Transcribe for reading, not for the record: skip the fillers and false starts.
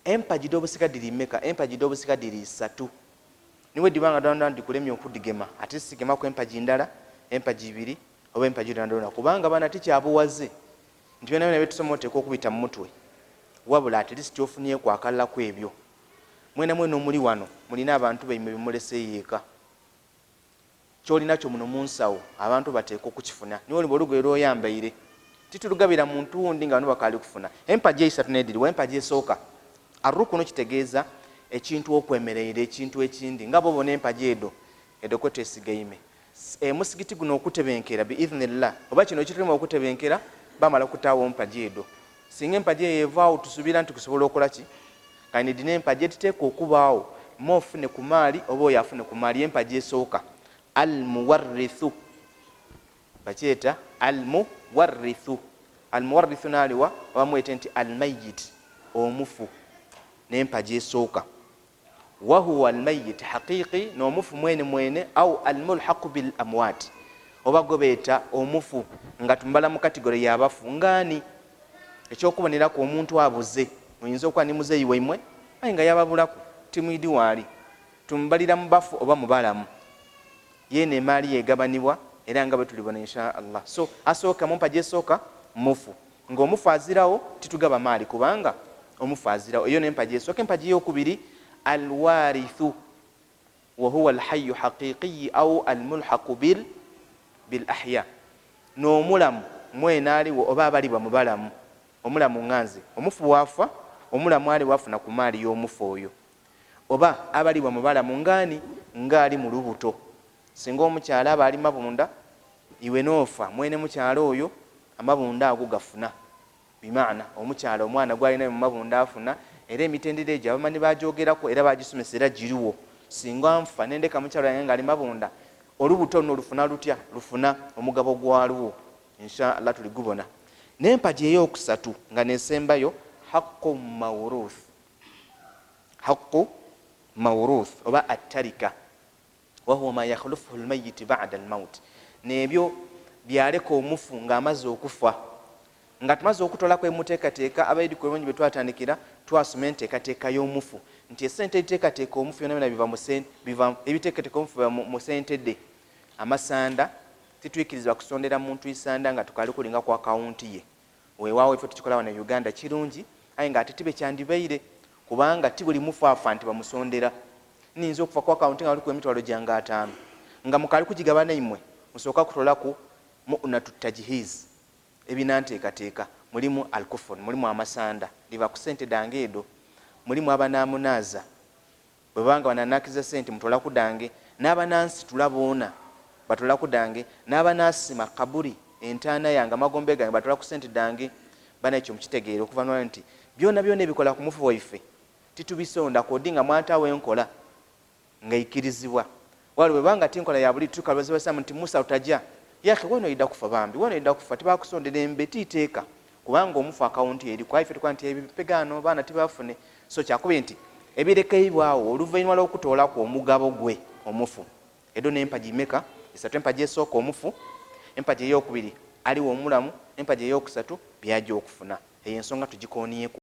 Empagi dh'obusika dhiri meka? Empagi dh'obusika dhiri isatu. Ni bwe dhiba nga dhoonadhoona dhikulemye okudhigema, ate sigemaku empagi ndala, empagi ibiri, oba empagi dhoonadhoona. Kubanga bana ti kya buwaze nti byonabyona bye tusoma oteekwa okubita mu mutwe, wabula atilisiti ofunieku akalala ku ebyo. Mwenamwena omuli wano mulina abantu baimwe be muleseeyo eka. Ky'olinakyo muno mu nsawo, abantu bateekwa okukifuna. Ni bw'oluba olugoye lw'oyambaire, titulugabira muntu wundi nga bano bakaali kufuna. Empagi eisatu n'edhiriwa. Empagi esooka, Ar-rukunu kitegeeza ekintu okwemereire ekintu ekindi. Nga bw'obona empagi edho, edho kwe twesigaime. Omusigiti guno okutebenkera, bi-idhni-llah, oba kino ekitulimu okutebenkera, bamala kutaagho mpagi edho. Singa empagi eyo evaagho, tusuubira nti kusobola okola ki? Kale ni dhino empagi edhiteekwa okubaagho, me ofune ku maali oba oyo afune ku maali. Empagi esooka, Al-muwarrithu, bakyeta Al-muwarrithu. Al-muwarrithu n'aliwa? Oba mwete nti Al-mayyit, omufu, n'empagi esooka. Wahuwa Al-mayyit haqiiqi, n'omufu mwene mwene, au Al-mulhaqu bil-amwaat, oba gwebeeta omufu nga tumubala mu category y'abafu. Nga ani? Eky'okuboneraku, omuntu abuze. Muyinza okuba ni muzeeyi waimwe aye nga yababulaku, timwidhi waali. Tumubalira mu bafu oba mu balamu? Yeena emaali ye egabanibwa era nga bwe tulibona insha Allah. So, asooka mu mpagi esooka mufu. Nga omufu azirawo, titugaba maali kubanga omufu azirawo. Eyo n'empagi esooka. Empagi ey'okubiri, Al-waarithu wa huwa al-hayyu haqiiqiyi au al-mulhaqu bil bil-ahya. N'omulamu mwene aliwo oba abalibwa mu balamu. Omulamu nga nze. Omufu bw'afa, omulamu aliwo afuna ku maali y'omufu oyo. Oba abalibwa mu balamu nga ani? Nga ali mu lubuto. Singa omukyala aba ali mabunda, iwe n'ofa, mwene mukyala oyo amabunda ago gafuna. Bimaana, omukyala omwana gw'alina mu mabunda afuna, era emitendera egyo abamanyi baagyogeraku era baagisomesa era giriwo. Singa nfa ne ndeka mukyala wange ng'ali mabunda, olubuto luno lufuna lutya? Lufuna omugabo gwalwo. Insha Allah tuligubona. N'empagi ey'okusatu nga n'esembayo, haqqu mawruth. Haqqu mawruth oba attarika wahuwa ma yakhlufuhu lmayiti bada almaut, nebyo byaleka omufu nga amaze okufa. Nga tumaze okutolaku emuteekateeka abaidhukulu bulungi bwetwatandikira, twasoma enteekateeka y'omufu nti esente edhiteekateeka omufu byonabyona biva mu biva ebiteekateeka omufu biva mu sente dhe. Amasanda, titwikirizibwa kusondera muntu isanda nga tukaali kulinga ku akawunti ye. Weewaawo ife tukikola wano e Uganda kirungi aye nga ate tibe kyandibaire kubanga ti buli mufu afa nti bamusondera. Nninza okufa ku akawunti nga kuliku emitwalo gyange ataano nga mukaali kugigabana imwe musooka kutolaku mu'natu tajhiz, ebinanteekateeka, mulimu alkufun, mulimu amasanda, dhiva ku sente dhange edho, mulimu abanaamunaaza, Bwe baba nga bananaakiza sente mutolaku dhange, n'abanansitula boona batolaku dhange, n'abanaasima kaburi, entaana yange, amagombe gange, batolaku sente dhange. Bana ekyo mukitegeere okuva n'olwaleero nti byonabyona ebikola ku mufu waife titubisonda kodi nga mwataagho enkola ng'eikirizibwa. Wale bweba nga ti nkola ya buli tukalubaza Basiraamu nti Musa otaja, Yakhi weena oidha kufa bambi, weena oidha kufa, tibakusondera embe ti iteeka kubanga omufu akawunti eriku aye ife tukoba nti ebyo bipegaano baana tibafune. So kyakubiri nti ebirekeibwa agho oluvainhuma lw'okutoolaku omugabo gwe omufu. Edho n'empagi imeka? Isatu. Empagi esooka omufu, empagi ey'okubiri aligho omulamu, empagi ey'okusatu by'aja okufuna. Eyo ensonga tugikoonieku.